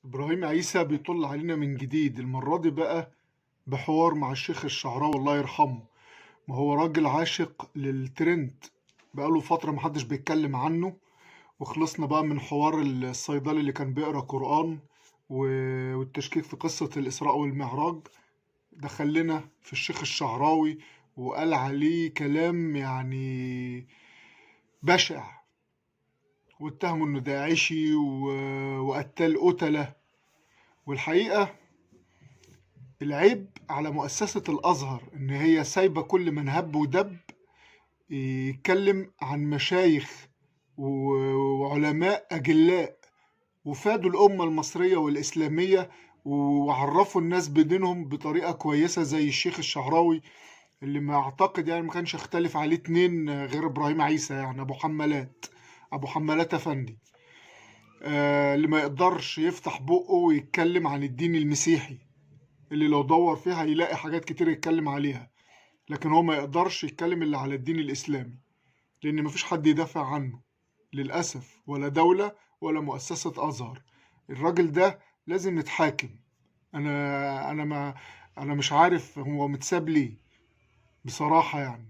إبراهيم عيسى بيطل علينا من جديد المرة دي بقى بحوار مع الشيخ الشعراوي الله يرحمه. ما هو راجل عاشق للترند، بقاله فترة محدش بيتكلم عنه، وخلصنا بقى من حوار الصيدلي اللي كان بيقرأ قرآن والتشكيك في قصة الإسراء والمعراج. دخلنا في الشيخ الشعراوي وقال عليه كلام يعني بشع، واتهمه انه داعشي وقتال قتلة. والحقيقة العيب على مؤسسة الأزهر إن هي سايبة كل من هب ودب يتكلم عن مشايخ وعلماء أجلاء وفادوا الأمة المصرية والإسلامية وعرفوا الناس بدينهم بطريقة كويسة، زي الشيخ الشعراوي اللي ما أعتقد يعني ما كانش اختلف عليه اتنين غير إبراهيم عيسى، يعني أبو حمالات، أبو حمالات أفندي، اللي ما يقدرش يفتح بقه ويتكلم عن الدين المسيحي، اللي لو دور فيها هيلاقي حاجات كتير يتكلم عليها، لكن هو ما يقدرش يتكلم إلا على الدين الإسلامي، لأن مفيش حد يدافع عنه للأسف، ولا دولة ولا مؤسسة أزهر. الراجل ده لازم يتحاكم. أنا أنا ما أنا مش عارف هو متساب ليه بصراحة يعني.